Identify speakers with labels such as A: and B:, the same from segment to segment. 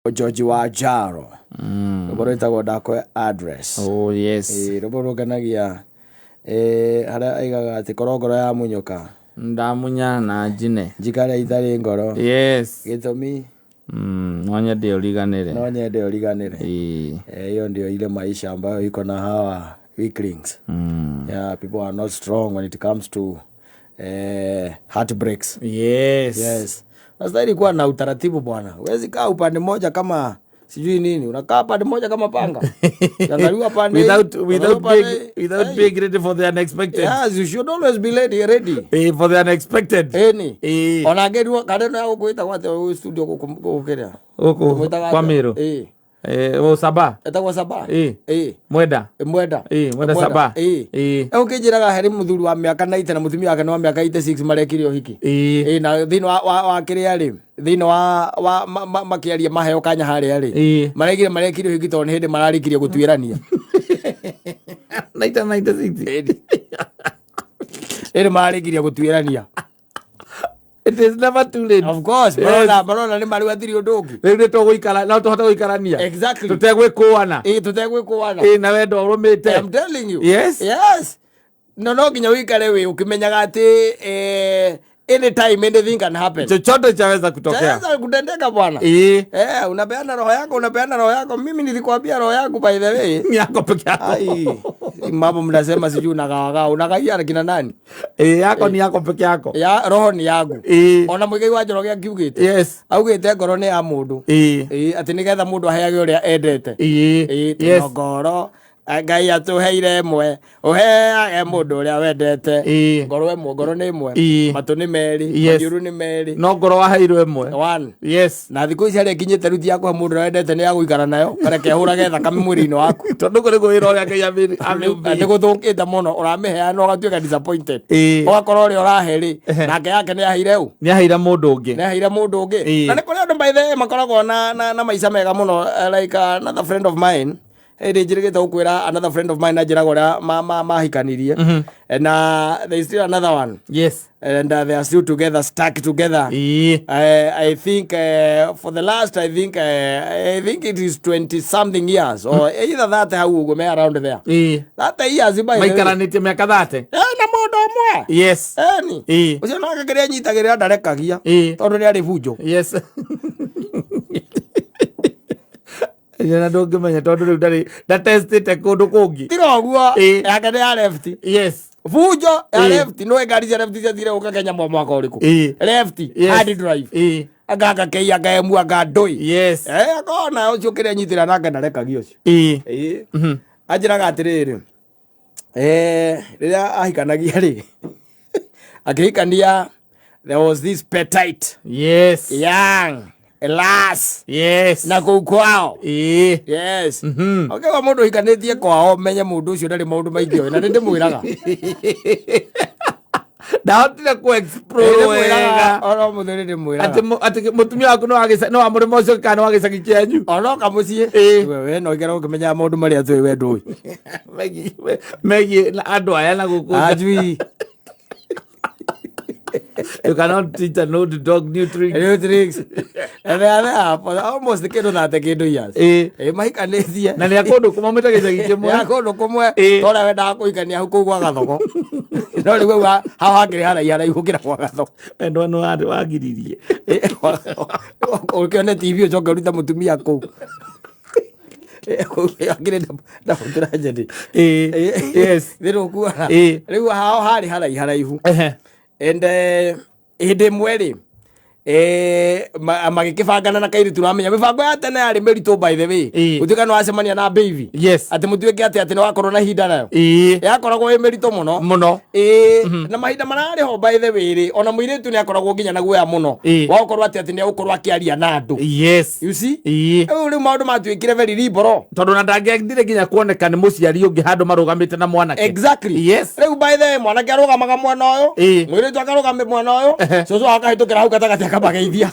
A: George wa Jaro. Rwĩmbo rwĩtagwo Ndakũhe Address.
B: Oh yes.
A: Rwĩmbo rũngenagia harĩa aigaga atĩ korwo ngoro ya munyũka.
B: Ndamunya na njine.
A: Njikare itarĩ ngoro.
B: Yes.
A: Gĩtũmi.
B: No nyende ũriganĩre.
A: No nyende ũriganĩre. Hiyo ndio ile maisha ambayo iko na hawa weaklings. Yeah, people are not strong when it comes to heartbreaks.
B: Yes.
A: Yes. Nastahili kuwa na utaratibu bwana. Huwezi kaa upande mmoja kama sijui nini. Unakaa pande moja kama panga. Ukiangaliwa pande hii,
B: Without
A: ukiangaliwa pande
B: being,
A: hii.
B: without
A: Hey.
B: being ready for the unexpected.
A: Yes, you should always be ready, ready.
B: For the unexpected.
A: Eni. Ona ngerwo kana ya gũkwĩta gwate ũyũ studio gũkũ kĩrĩa.
B: Gũkũ
A: Tũmwĩtaga
B: kwa
A: atĩa?
B: Meru. O Saba.
A: Etagwo Saba.
B: Mwenda.
A: Mwenda.
B: Mwenda Saba.
A: Eh, ũkĩnjĩraga harĩ mũthuri wa mĩaka 90 na mũtumia wake nĩ wa mĩaka 86 marekire ũhiki. Na thĩinĩ wa kĩrĩa rĩ, thĩinĩ wa makĩaria maheo kanya harĩa rĩ. Marekire marekire ũhiki tondũ nĩ hĩndĩ mararĩkirie gũtuĩrania.
B: 1996.
A: Hĩndĩ mararĩkirie gũtuĩrania.
B: It is never too late.
A: Of course,
B: Yes.
A: marona nĩ marĩ hatirĩ ũndũ ũngĩ.
B: Rĩu nĩ tũgũikara, no tũhote gũikarania.
A: Exactly.
B: Tũtegwĩkũana.
A: Tũtegwĩkũana.
B: Na wendo ũrũmĩte.
A: I'm telling you.
B: Yes.
A: Yes. No nginya ũikare wĩ ũkĩmenyaga atĩ anytime anything can happen.
B: Chochote chaweza kutokea.
A: Chaweza kutendeka bwana. Unapeana roho yako, unapeana roho yako. Mimi nilikwambia roho yangu by the way.
B: Ni yako peke yako.
A: Ai, mambo mnasema sijui unagawagawa, unagawia na kina nani?
B: Yako ni yako peke yako.
A: Ya roho ni yangu. Ona Muigai wa Njoroge akiugĩte.
B: Yes.
A: Augĩte ngoro nĩ ya mũndũ. Atĩ nĩgetha mũndũ aheage ũrĩa endete.
B: Yes.
A: Tondũ ngoro Ngai atũheire ĩmwe, ũheage mũndũ ũrĩa wendete. Ngoro ĩmwe, ngoro nĩ ĩmwe. Matũ nĩ merĩ,
B: Yes.
A: maniũrũ nĩ merĩ.
B: No ngoro waheirwo ĩmwe.
A: One.
B: Yes.
A: Na thikũ ici harĩa ikinyĩte rĩu ti ya kũhe mũndũ ũrĩa wendete nĩ ya gũikara nayo, kareke ĩhũrage thakame mwĩrĩ-inĩ waku.
B: Tondũ kũrĩ kwĩra ũrĩa Ngai amĩũmbĩire.
A: Nĩ gũthũkĩte mũno, ũramĩheana ũgatuĩka disappointed. Ũgakorwo ũrĩa ũrahe rĩ, nake yake nĩ aheire ũ?
B: Nĩ aheire mũndũ ũngĩ.
A: Nĩ aheire mũndũ ũngĩ. Na nĩ kũrĩ andũ by the way makoragwo na maica mega mũno, like another friend of mine. Hĩndĩ njĩrĩgĩte gũkwĩra another friend of mine anjĩraga ũrĩa mahikanirie. Na there is still another one.
B: Yes.
A: And they are still together, stuck together. I think for the last, I think it is 20 something years or either that hau ũguo me around there. 30 years by the way.
B: Maikaranĩtie mĩaka 30.
A: Na mũndũ ũmwe.
B: Yes.
A: Eni. Ũcio nake kĩrĩa anyitagĩrĩra ndarekagia. Tondũ nĩ arĩ bunjo.
B: Yes. Na ndũngĩmenya tondũ rĩu ndarĩ ndatestĩte kũndũ kũngĩ.
A: Tiga ũguo, yake nĩ ya left.
B: Yes.
A: Bunjo ya left, no ngari cia left ciathire gũka Kenya mwaka ũrĩkũ? Left,
B: Yes.
A: hard drive. Anga kei, anga emu, anga ndũi.
B: Yes.
A: Akona ũcio kĩrĩa anyitĩra nake ndarekagia ũcio. Anjĩraga atĩrĩrĩ, rĩrĩa ahikanagia rĩ, akĩhikania, there was this petite.
B: Yes.
A: Young. Lass.
B: Yes.
A: Na kũu kwao. Yes. Okay, wa mũndũ ũhikanĩtie kwao, menye mũndũ ũcio ndarĩ maũndũ maingĩ oĩ, na nĩ ndĩmwĩraga.
B: Ndahotire ku explore
A: Nĩ ndĩmwĩraga,
B: wega.
A: oro mũthĩ nĩ ndĩmwĩraga.
B: Atĩ mũtumia waku nĩ wa mũrĩmo ũcio kana nĩ wa gĩcagi kĩanyu?
A: Onoka mũciĩ. We no ũikare ũkĩmenyaga maũndũ marĩa tũĩ we ndũĩ.
B: Megiĩ na andũ aya na gũkũ nja.
A: Ajui.
B: You cannot teach an old dog new tricks.
A: New tricks. And they are there for almost kĩndũ thate kĩndũ years. Mahikanĩtie.
B: Na nĩ a kũndũ kũmwe maumĩte gĩcagi kĩmwe.
A: Nĩ a kũndũ kũmwe. Tondũ wendaga kũhikania hau kũu gwa Gathoko. No rĩu hau hakĩrĩ haraihu haraihu gũkĩra gwa Gathoko.
B: Endwa nĩ wagiririe.
A: Ũkĩone TV ũcoke ũrute mũtumia kũu. Kũu hakĩrĩ na tragedy.
B: Yes.
A: Thĩ rũkuona. Rĩu hao harĩ haraihu haraihu. And hĩndĩ ĩmwe rĩ, magĩkĩbangana na kairĩtu ramenya mĩbango ya tene yarĩ mĩritũ by the way. Gũtuĩka nĩ wacemania na baby.
B: Yes.
A: Atĩ mũtuĩke atĩ nĩ wakorwo na ihinda nayo. Yakoragwo ĩ mĩritũ mũno.
B: Mũno.
A: Na mahinda mararĩ ho by the way rĩ, ona mũirĩtu nĩ akoragwo nginya na guoya mũno. Wa gũkorwo atĩ nĩ egũkorwo akĩaria na andũ.
B: Yes.
A: You see? Rĩu maũndũ matuĩkire very liberal.
B: Tondũ na ndangĩendire nginya kuoneka nĩ mũciari ũngĩ handũ marũgamĩte na mwanake.
A: Exactly.
B: Yes.
A: Rĩu by the way mwanake arũgamaga mwena ũyũ, mũirĩtu akarũgama mwena ũyũ, cũcũ akahĩtũkĩra hau gatagatĩ akamageithia.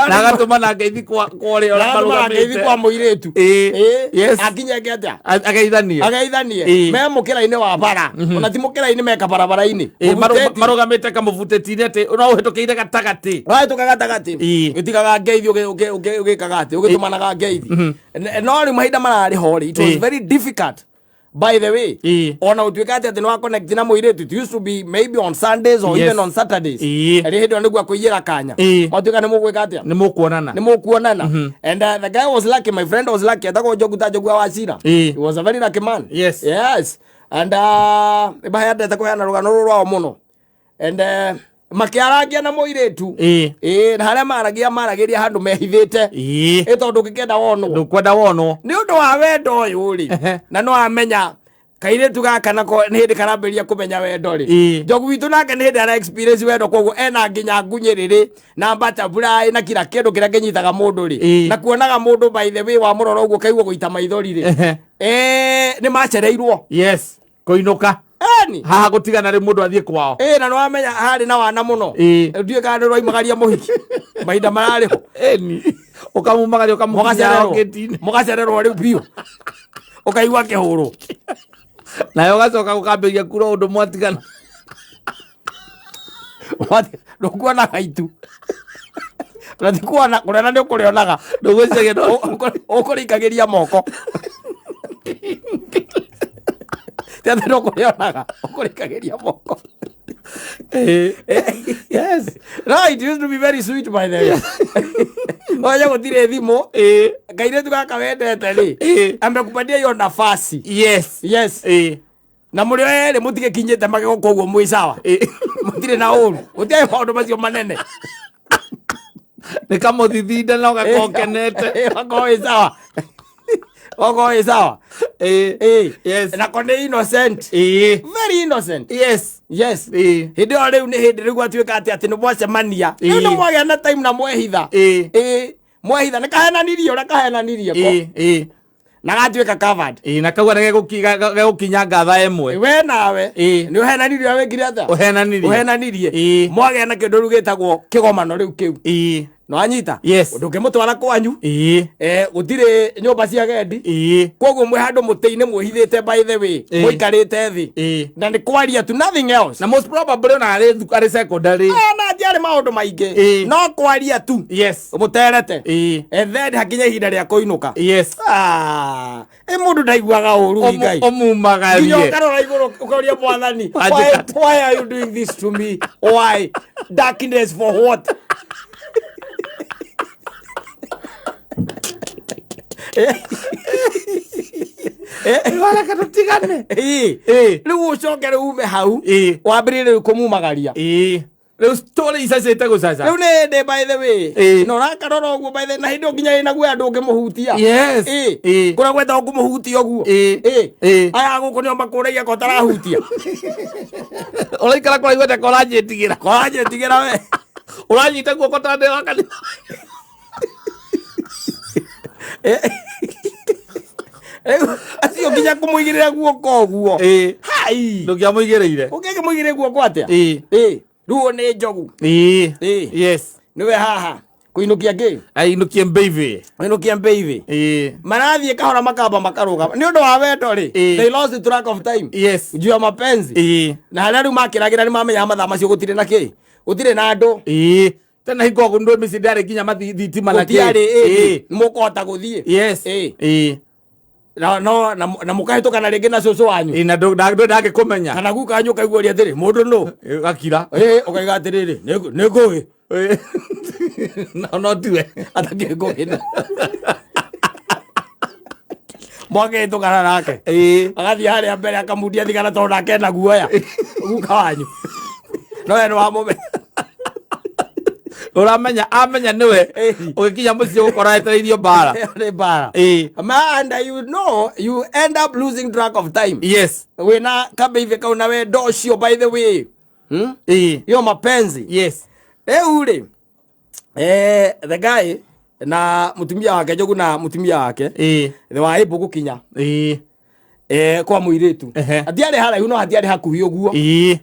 B: Na agatũmana ngeithi kwa ũrĩa
A: Agatũmana ngeithi
B: marũgamĩte.
A: kwa mũirĩtu.
B: Ĩĩ.
A: Ĩĩ.
B: Yes.
A: Akinye eke atĩa?
B: Ageithanie.
A: Ageithanie.
B: Ĩĩ.
A: Me mũkĩra-inĩ wa bara. Ona ti mũkĩra-inĩ, me kabarabara-inĩ.
B: Ĩĩ,
A: Mũbuteti.
B: Marũgamĩte kamũbutĩti-inĩ atĩ no ũhĩtũkĩire gatagatĩ.
A: Wahĩtũka gatagatĩ.
B: Ĩĩ.
A: Ũtigaga ngeithi ũgĩkaga atĩ ũgĩtũmanaga ngeithi. No rĩu mahinda mararĩ ho rĩ, it was very difficult, by the way. Ona ũtuĩka atĩ nĩ wa connect na mũirĩtu, it used to be maybe on Sundays or even on Saturdays. Rĩ hĩndĩ ĩyo nĩguo akũiyĩra kanya. Watuĩka nĩ mũgwĩka atĩa?
B: Nĩ mũkuonana.
A: Nĩ mũkuonana. And the guy was lucky, my friend was lucky, etagwo Njogu ta Njogu wa Wachira. He was a very lucky man. Yes, and mahendete kũheana rũgano rũrũ rwao mũno, and makĩarangia na mũirĩtu. Ĩĩ, na harĩa maragia, maragĩria handũ mehithĩte. Ĩ tondũ ũngĩkenda wonwo.
B: Ndũkwenda wonwo.
A: Nĩ ũndũ wa wendo ũyũ rĩ, na no amenya kairĩtu gaka nako nĩ hĩndĩ karambĩrĩria kũmenya wendo rĩ. Njogu witũ nake nĩ hĩndĩ ara experience wendo, koguo ena nginya ngunyĩrĩrĩ na butterfly na kila kĩndũ kĩrĩa kĩnyitaga mũndũ rĩ, na kuonaga mũndũ, by the way, wamũrora ũguo kaigua gũita maithori rĩ. Nĩ macereirwo.
B: Yes, kũinũka.
A: Eni.
B: Haha gũtigana rĩ, mũndũ athiĩ kwao.
A: Ĩ, na nĩwamenya harĩ na wana mũno. Ndiũĩ kana nĩ rwaimagaria mũhiki mahinda mararĩ ho.
B: Ĩni, ũkamumagaria, ũkamũkinya
A: Mũgacererwo.
B: ngĩti-inĩ.
A: Mũgacererwo rĩu biũ, ũkaigua kĩhũrwo.
B: Nawe ũgacoka gũkambĩrĩria kura ũndũ mwatigana.
A: Ndũkuonaga itu na ti kuona kũrena, nĩ ũkũrĩonaga.
B: Ndũgwĩciria no
A: Ũkũrĩikagĩria moko, ti atĩ ndũkũrĩonaga, ũkũrĩikagĩria moko.
B: Yes.
A: No, it used to be very sweet, by the way. Oja gũtirĩ thimũ, kairĩtu gaka wendete rĩ, amekupatia hiyo nafasi. Yes. Na mũrĩ o erĩ mũtigĩkinyĩte magego, koguo mwĩ sawa. Mũtirĩ na ũru, gũtiarĩ maũndũ macio manene.
B: Nĩ kamũthithinda na ũgakorwo ũkenete.
A: Wakorwo wĩ sawa, wakorwo wĩ sawa. Nako nĩ innocent. Very innocent. Yes. Hĩndĩ ĩyo rĩu nĩ hĩndĩ rĩu gwatuĩka atĩ nĩ mwacemania rĩu, nĩ mwagĩa na time na mwehitha. Ĩĩ, mwehitha nĩ kahenanirie ũrĩa kahenanirie ko. Na gatuĩka covered.
B: Ĩĩ, na kauga nĩ gegũkinya thaa 1.
A: We nawe nĩ ũhenanirie ũrĩa wĩkire atĩa?
B: Ũhenanirie.
A: Ũhenanirie. Mwagĩa na kĩndũ rĩu gĩtagwo kĩgomano rĩu kĩu. Nĩwanyita? Ndũngĩmũtwara kwanyu. Gũtirĩ nyũmba cia gendi. Koguo mwĩ handũ mũtĩ-inĩ mwĩhithĩte, by the way. Mũikarĩte thĩ. Na nĩ kwaria tu, nothing else.
B: Na most probably ona arĩ secondary.
A: Ah, na ndiarĩ maũndũ maingĩ. No kwaria tu. Mũterete. And then hakinya ihinda rĩa kũinũka. Ah, ĩ mũndũ ndaiguaga ũru, Ngai. Nginya
B: Ũmumagarie.
A: ũkarora igũrũ ũkoria Mwathani, why,
B: Wanjĩka-
A: why are you doing this to me? Why darkness, for what?
B: Wareka tũtigane.
A: Rĩu ũcoke rĩu ume hau, wambĩrĩrie rĩu kũmumagaria.
B: Rĩu story icacĩte gũcaca.
A: Rĩu nĩ hĩndĩ, by the way, na ũrakarora ũguo, by the way, na hĩndĩ ĩyo nginya ĩna guoya ndũngĩmũhutia. Kũrĩa gwetagwo kũmũhutia ũguo. Aya gũkũ nĩo makũragia ko ũtarahutia.
B: Ũraikara kũraihu atĩa ka ũranjĩtigĩra?
A: Koranjĩtigĩra we.
B: Ũranyita guoko ta ndĩ wa kanitha.
A: Rĩu acio nginya kũmũigĩrĩra guoko ũguo. Hai.
B: Ndũngĩamũigĩrĩire.
A: Ũngĩkĩmũigĩrĩra guoko atĩa? Rĩu ũyũ nĩ Njogu. Nĩwe haha kũinũkia kĩ?
B: Ainũkie mbeithi.
A: Kũinũkia mbeithi. Marathiĩ kahora, makamba makarũgama nĩ ũndũ wa wendo rĩ. They lost track of time juu ya mapenzi. Na harĩa rĩu makĩragĩra nĩ mamenyaga mathaa macio gũtirĩ na kĩ, gũtirĩ na andũ.
B: Tena hingo ndå mĩciĩ ndĩarĩ nginya mathitima na kĩ.
A: Gũtiarĩ, nĩ mũkũhota gũthiĩ. Na no na mũkahĩtũkana rĩngĩ na cũcũ wanyu.
B: Ĩĩ, na ndũ ndangĩkũmenya.
A: Kana guka wanyu, ũkaigua ũria atĩrĩ, mũndũ nũ?
B: Gakira.
A: Ũkaiga atĩrĩrĩ, nĩ ngũgĩ.
B: No no tiwe.
A: Atakĩ ngũgĩ na mwakĩhĩtũkana nake, agathiĩ harĩa mbere akamundia thigara tondũ nake ena guoya guka wanyu, no we nĩ wamũmenya.
B: Ũramenya amenya nĩwe. Ũgĩkinya mũciĩ gũkora etereirio mbara.
A: Nĩ mbara. Ma, and you know you end up losing track of time. Wĩna kabeithi kau na wendo ũcio, by the way, Hiyo mapenzi. Rĩu rĩ, the guy na mũtumia wake, Njogu na mũtumia wake, they were able gũkinya kwa mũirĩtu. Hatiarĩ haraihu no hatiarĩ hakuhĩ ũguo.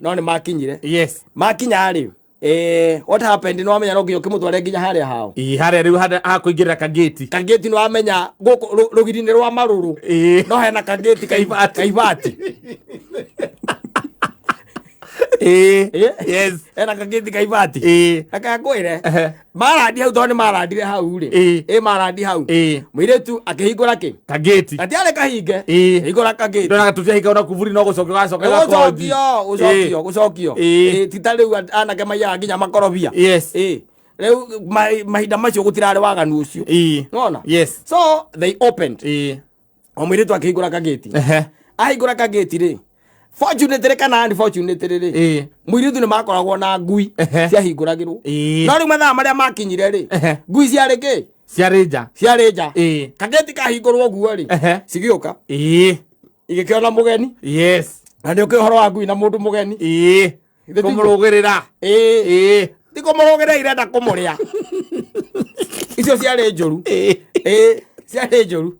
A: No nĩ makinyire. Makinya rĩ, What happened nĩ wamenya no nginya ũkĩmũtware nginya harĩa hao.
B: Ĩĩ, harĩa rĩu harĩa hakũingĩrĩra kagĩti.
A: Kagĩti nĩ wamenya gũkũ rũgiri-inĩ rwa marũrũ. No hena kagĩti
B: Kaibati.
A: Kaibati.
B: Yes.
A: Hena kagĩti kaibati. Reke ngwĩre. Marandi hau tondũ nĩ marandire hau rĩ. Ĩ marandi hau. Mũirĩtu akĩhingũra kĩ?
B: Kagĩti.
A: Gatiarĩ kahinge. Hingũra kagĩti.
B: Ndona tũtiahinga ona kuburi no gũcokia gacoka gakonji.
A: Gũcokio, gũcokio, gũcokio. Ĩ, ti ta rĩu anake maiyaga nginya makorobia.
B: Yes.
A: Ĩ, rĩu mahinda macio gũtirarĩ waganu ũcio. Nona?
B: Yes.
A: So they opened. O mũirĩtu akĩhingũra kagĩti. Ahingũra kagĩti rĩ, fortunately kana unfortunately rĩ, mũirĩtu nĩ makoragwo na ngui ciahingũragĩrwo. No rĩu mathaa marĩa makinyire rĩ, ngui ciarĩ kĩ?
B: Ciarĩ nja.
A: Ciarĩ nja. Kagĩti kahingũrwo ũguo rĩ, cigĩũka igĩkĩona mũgeni.
B: Yes.
A: Na nĩ ũkĩ ũhoro wa ngui na mũndũ mũgeni. Ithe tiguo?
B: Kũmũrũgĩrĩra.
A: Ti kũmũrũgĩrĩra irenda kũmũrĩa. Icio ciarĩ njũru. Ciarĩ njũru.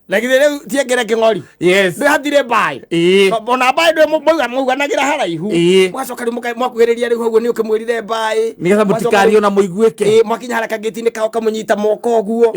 A: Na githĩ rĩu ciengere kĩng'ori.
B: Yes.
A: Ndwĩ hatirĩ mbaĩ. Ona mbaĩ ndwĩ mauganagĩra haraihu. Mwacoka rĩu mwakuhĩrĩria rĩu hau nĩ ũkĩmwĩrire mbaĩ.
B: Nĩgetha
A: Mwacoka
B: mũtikario na mũiguĩke.
A: Mwakinya harĩa kagĩti-inĩ kao kamũnyita moko ũguo.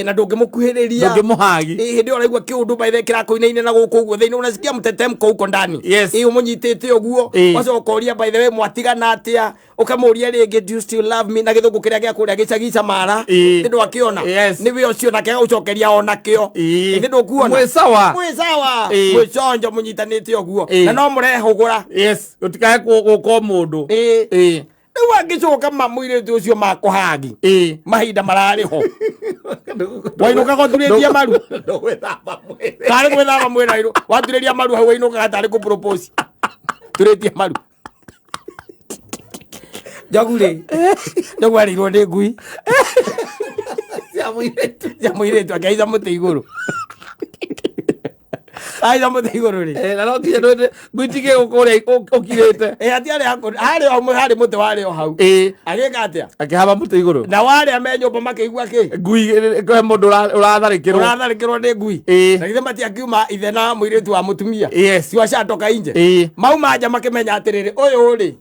A: Na ndũngĩmũkuhĩrĩria.
B: Ndũngĩmũhagi.
A: Hĩndĩ ĩyo ũraigua kĩũndũ by the way kĩrakũinaina na gũkũ ũguo thĩinĩ, unasikia mtetemko huko ndani. Ũmũnyitĩte ũguo. Wacoka ũria by the way mwatigana atĩa? Ũkamũria rĩngĩ do you still love me? Na gĩthũngũ kĩrĩa gĩa kũrĩa gĩcagi Samara. Nĩ ndwakĩona?
B: Yes.
A: Nĩ wĩ ũcio nake agagũcokeria ona kĩo. Nĩ ndũkuona?
B: Mwĩ sawa.
A: Mwĩ sawa. Mwĩ chonjo mũnyitanĩte ũguo. Na no mũrehũgũra.
B: Yes. Gũtikae gũka mũndũ.
A: Rĩu angĩcoka ma mũirĩtu ũcio makũhagi. Mahinda mararĩ ho. Wainũkaga ũturĩtie maru.
B: Ndũgwĩthamba mwĩrĩ.
A: Tarĩ gwĩthamba mwĩrĩ wainũ. Waturĩria maru hau wainũkaga tarĩ kũ propose. Turĩtie maru. Njogu rĩ. Njogu arĩirwo nĩ ngui.
B: Cia mũirĩtu.
A: Cia mũirĩtu akĩhaica mũtĩ igũrũ. Ahaica mũtĩ igũrũ rĩ.
B: Na no nginya ngui tige gũkũrĩa ũkirĩte.
A: Hatiarĩ hakũ- harĩ o harĩ mũtĩ warĩ o hau. Agĩka atĩa?
B: Akĩhamba mũtĩ igũrũ.
A: Na warĩa me nyũmba makĩigua kĩ?
B: Ngui he mũndũ ũratharĩkĩrwo.
A: Ũratharĩkĩrwo nĩ ngui. Na githĩ matiakiuma ithe na mũirĩtu wa mũtumia.
B: Yes.
A: Siwashatoka nje. Mauma nja makĩmenya atĩrĩrĩ, ũyũ rĩ,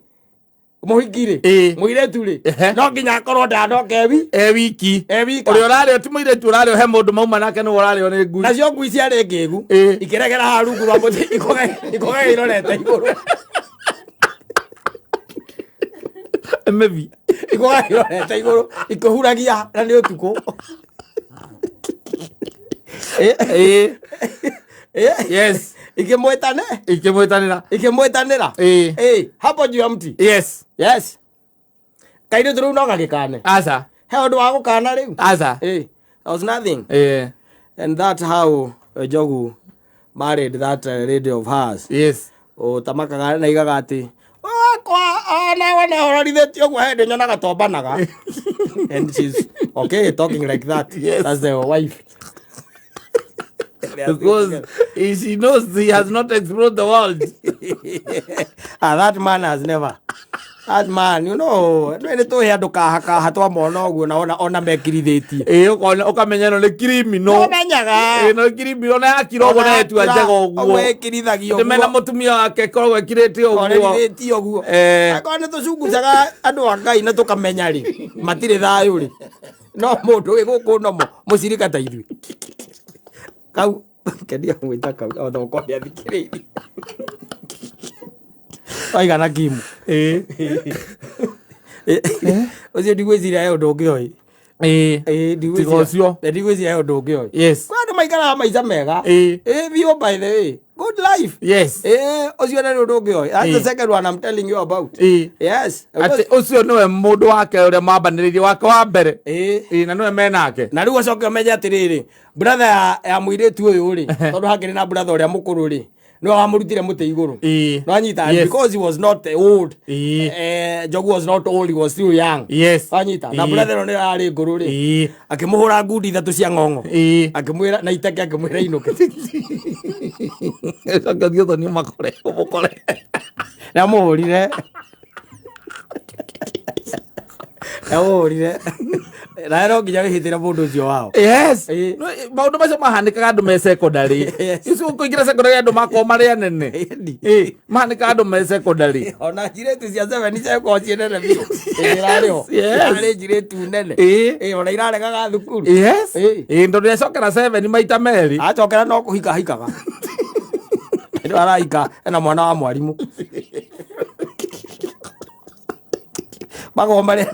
A: mũhiki rĩ, mũirĩtu rĩ, no nginya akorwo ndanoka ewi.
B: E wiki.
A: E wika.
B: Ũrĩa ũrarĩo ti mũirĩtu ũrarĩo, he mũndũ mauma nake nĩwe ũrarĩo nĩ ngui.
A: Nacio ngui ciarĩ ngĩgu. Ikĩregera haha rungu rwa mũtĩ ikoge irorete igũrũ.
B: Maybe.
A: Ikoge irorete igũrũ ikĩhuragia na nĩ ũtukũ.
B: Yes.
A: Ikĩmwĩtane.
B: Ikĩmwĩtanĩra.
A: Ikĩmwĩtanĩra. Hapo juu ya mti.
B: Yes.
A: Yes. Kairĩtu rĩu no gagĩkane.
B: Aca.
A: He ũndũ wa gũkana rĩu.
B: Aca.
A: There was nothing. And that's how Njogu married that lady of hers.
B: Yes.
A: Ũtamakaga na igaga atĩ wakwa ona wona hororithĩtie ũguo hĩndĩ nyonaga tombanaga. And she's okay talking like that.
B: Yes.
A: That's the wife.
B: Because she knows he has not explored the world.
A: That man has never. That man, you know, nĩ tũhe andũ kaha kaha twamona ũguo na ona mekirithĩtie.
B: Ũkona ũkamenya ĩno nĩ criminal.
A: Ũmenyaga.
B: Ĩno nĩ criminal na yakira ũguo na yetua njega ũguo.
A: Ekirithagio
B: Nĩ mena mũtumia wake ĩkoragwo ĩkirĩte ũguo.
A: Orerithĩtie ũguo. Angĩkorwo nĩ tũcungucaga andũ a Ngai na tũkamenya rĩ, matirĩ thayũ rĩ. No mũndũ wĩ gũkũ nomo mũcirika ta ithuĩ. Kau kenia gwĩta kau o thoko nĩ athikĩrĩirie. Waigana kimu. Ũcio ndigwĩciria he ũndũ ũngĩ oĩ.
B: Tiga ũcio.
A: Ndigwĩciria he ũndũ ũngĩ oĩ.
B: Yes.
A: Kwĩ andũ maikaraga maica mega. Biũ by the way. Good life.
B: Yes.
A: Ũcio nĩ ũndũ ũngĩ oĩ. That's the second one I'm telling you about. Yes.
B: Atĩ ũcio nĩwe mũndũ wake ũrĩa mambanĩrĩirie wake wa mbere. Na nĩwe menake.
A: Na rĩu ũcoke ũmenye atĩrĩrĩ, brother ya mũirĩtu ũyũ rĩ, tondũ hakĩrĩ na brother ũrĩa mũkũrũ rĩ, nĩwe wamũrutire mũtĩ igũrũ. Nwanyita, because he was not old. Njogu was not old, he was still young.
B: Yes.
A: Nwanyita, na brother ĩno nĩyo yarĩ ngũrũ rĩ. Akĩmũhũra ngundi ithatũ cia ng'ong'o. Akĩmwĩra na iteke akĩmwĩra inũke.
B: Coke ũthiĩ ũthonio makore, ũmũkore.
A: Nĩamũhũrire. Ehũrire nawe no nginya wĩhĩtĩre mũndũ ũcio wao.
B: Yes.
A: Ĩĩ.
B: No, maũndũ macio mahanĩkaga andũ me secondary.
A: Yes.
B: Icio kũingĩra secondary andũ makorwo marĩ anene.
A: Ĩni.
B: Ĩĩ, mahanĩkaga andũ me secondary.
A: Ona njirĩtu cia seven ciakorwo ciĩ nene biũ. Ĩĩ, irarĩ ho.
B: Yes.
A: Irarĩ njirĩtu nene.
B: Ĩĩ.
A: Ĩĩ, ona iraregaga thukuru.
B: Yes.
A: Ĩĩ.
B: Ĩĩ, tondũ nĩacokera seven maita merĩ.
A: Acokera no kũhika hikaga. Rĩu arahika ena mwana wa mwarimũ. Magomo marĩa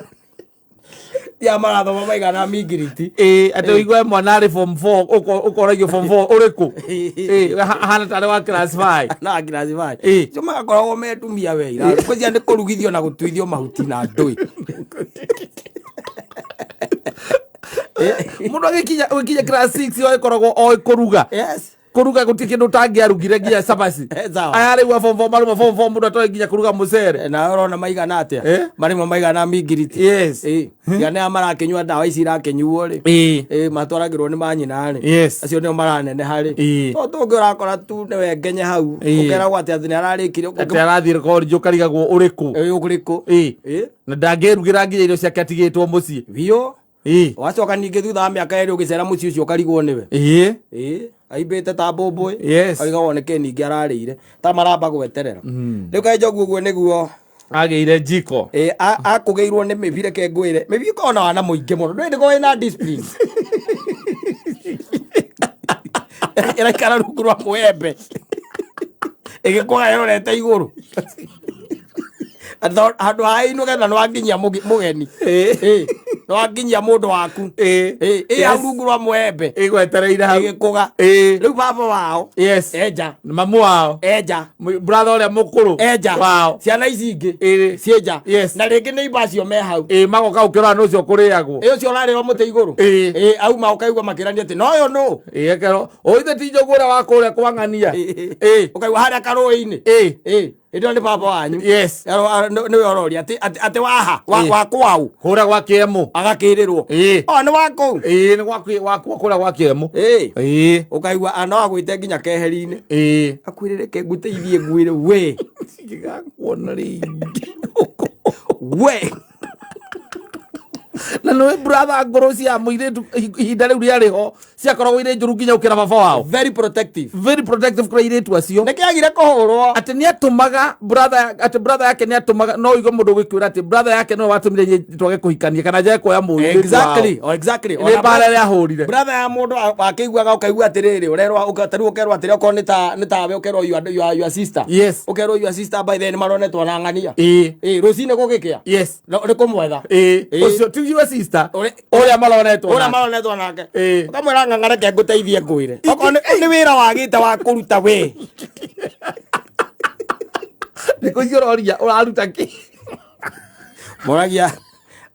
A: ya marathoma maigana mingiriti.
B: Ĩĩ, atĩ ũigue mwana arĩ form 4 ũkoragio form 4 ũrĩkũ? Ĩĩ, ahana tarĩ wa class 5.
A: Na ngiraci bai.
B: Ĩĩ.
A: Cio magakoragwo metumia we ira. Kwĩcia nĩ kũrugithio na gũtuithio mahuti na ndũĩ.
B: Mũndũ agĩkinya ũgĩkinya class 6 agĩkoragwo oĩ kũruga.
A: Yes.
B: Kũruga gũtirĩ kĩndũ ũtangĩarugire nginya cabaci.
A: Sawa.
B: Aya rĩu a form 4 maruma form 4 mũndũ atoĩ nginya kũruga mũcere.
A: Na ũrona maigana atĩa?
B: Eh?
A: Marĩmo maigana mingiriti.
B: Yes.
A: Ĩĩ. Tiga nĩ aya marakĩnyua ndawa ici irakĩnyuo rĩ.
B: Ĩĩ.
A: Ĩĩ, matwaragĩrwo nĩ manyina rĩ.
B: Yes.
A: Acio nĩo maraneneha rĩ.
B: Ĩĩ.
A: To tũngĩ ũrakora tu nĩwe ngenye hau.
B: Ĩĩ.
A: Ũkeragwo atĩ atĩ nĩararĩkirie.
B: Atĩ arathiĩ college ũkarigagwo ũrĩkũ.
A: Ĩĩ, ũrĩkũ?
B: Ĩĩ.
A: Ĩĩ.
B: Na ndangĩrugĩra nginya irio ciake atigĩtwo mũciĩ.
A: Biũ.
B: Ĩĩ.
A: Wacoka ningĩ thutha wa mĩaka 2 ũgĩcera mũciĩ ũcio ũkarigwo nĩwe.
B: Ĩĩ.
A: Ĩĩ, aimbĩte ta mbũmbũĩ.
B: Yes.
A: Arigagwo nĩkĩ ningĩ ararĩire. Ta maramba gweterera. Rĩu kaĩ njogu ũguo nĩguo
B: Agĩire njiko.
A: Ĩĩ, akũgĩirwo nĩ mĩbi, reke ngwĩre. Mĩbi ĩkoragwo na wana mũingĩ mũno. Ndũĩ ndĩkoragwo ĩna discipline. Ĩraikara rungu rwa mũembe. Ĩgĩkũga ĩrorete igũrũ. Handũ ha ĩinũke na nĩwanginyia mũgeni.
B: Ĩĩ.
A: Ĩĩ, nĩwanginyia mũndũ waku.
B: Ĩĩ.
A: Ĩĩ, ĩ hau rungu rwa mũembe.
B: Ĩgwetereire hau.
A: Ĩgĩkũga.
B: Ĩĩ.
A: Rĩu baba wao.
B: Yes.
A: Enja.
B: Mamu wao.
A: Enja.
B: Brother ũrĩa mũkũrũ.
A: Enja.
B: Wao.
A: Ciana ici ingĩ.
B: Ĩĩ.
A: Cienja.
B: Yes.
A: Na rĩngĩ nĩ iba acio me hau.
B: Ĩĩ, magoka gũkĩrora nũ ũcio kũrĩagwo.
A: Ĩ ũcio ũrarĩrwo mũtĩ igũrũ.
B: Ĩĩ.
A: Ĩ auma ũkaigua makĩrania atĩ noyo nũ.
B: Ĩĩ, ekerwo ũithe ti njogu ũrĩa wa kũrĩa kwa ng'ania. Ĩĩ.
A: Ũkaigua harĩa karũĩ-inĩ.
B: Ĩĩ.
A: Ĩ hĩndĩ ĩyo nĩ baba wanyu.
B: Yes.
A: Nĩwe ũroria atĩ atĩ waha
B: Ĩĩ.
A: wa kwau
B: Kũrĩa gwa kĩemu.
A: agakĩrĩrwo.
B: Ĩĩ.
A: O nĩ wa kũu.
B: Ĩĩ, nĩ gwa kũrĩa gwa kĩemu.
A: Ĩ
B: Ĩĩ.
A: ũkaigua no agwĩte nginya keheri-inĩ.
B: Ĩĩ.
A: Akwĩrĩ reke ngũteithie ngwĩre we.
B: Singĩgakuona rĩngĩ.
A: We.
B: Na nĩwe brother ngũrũ cia mũirĩtu ihinda rĩu rĩarĩ ho ciakoragwo irĩ njũru nginya gũkĩra baba wao.
A: Very protective.
B: Very protective kũrĩ airĩtu acio.
A: Nĩkĩagire kũhũrwo.
B: Atĩ nĩatũmaga brother, atĩ brother yake nĩatũmaga, no ũigue mũndũ ũgĩkwĩra atĩ brother yake nĩwe watũmire niĩ twage kũhikania kana njage kuoya mũirĩtu wao.
A: Exactly. Oh, exactly.
B: Nĩ mbara ĩrĩa ahũrire.
A: Brother ya mũndũ akĩiguaga ũkaigua atĩrĩrĩ ũrerwo tarĩu ũkerwo atĩrĩ okorwo nĩ tawe ũkerwo your sister.
B: Yes.
A: Ũkerwo your sister by then maronetwo na ng'ania.
B: Ĩĩ.
A: Ĩĩ, rũcinĩ gũgĩkĩa.
B: Yes.
A: No, nĩ kũmwetha.
B: Ĩĩ.
A: Ĩĩ.
B: Ũcio ti your sister.
A: Ũrĩa
B: Ũrĩa maronetwo
A: ũrĩa
B: nake.
A: maronetwo nake.
B: Ĩĩ.
A: Ũkamwĩra ng'ang'a reke ngũteithie ngwĩre. Okorwo nĩ wĩra wagĩte wa kũruta we.
B: Thikũ ici ũroria ũraruta kĩ?
A: Moragia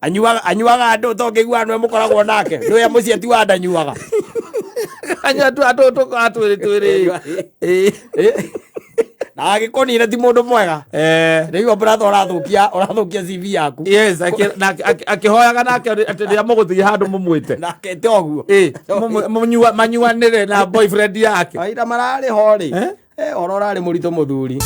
A: anyuaga andũ tongĩigua nĩwe mũkoragwo nake. Nĩwe mũciĩ ti wa ndanyuaga.
B: Anyua tu andũ tũkoragwo twĩrĩ twĩrĩ. Ĩĩ.
A: Na agĩkũnina ti mũndũ mwega.
B: Eh.
A: Rĩu brother ũrathũkia CV yaku.
B: Yes, akĩhoyaga nake atĩ rĩrĩa mũgũthiĩ handũ mũmwĩte.
A: Nake te ũguo.
B: Ĩĩ, manyuanĩre na boyfriend yake.
A: Mahinda mararĩ ho rĩ.
B: Eh?
A: Ũhoro ũrarĩ mũritũ mũthuri.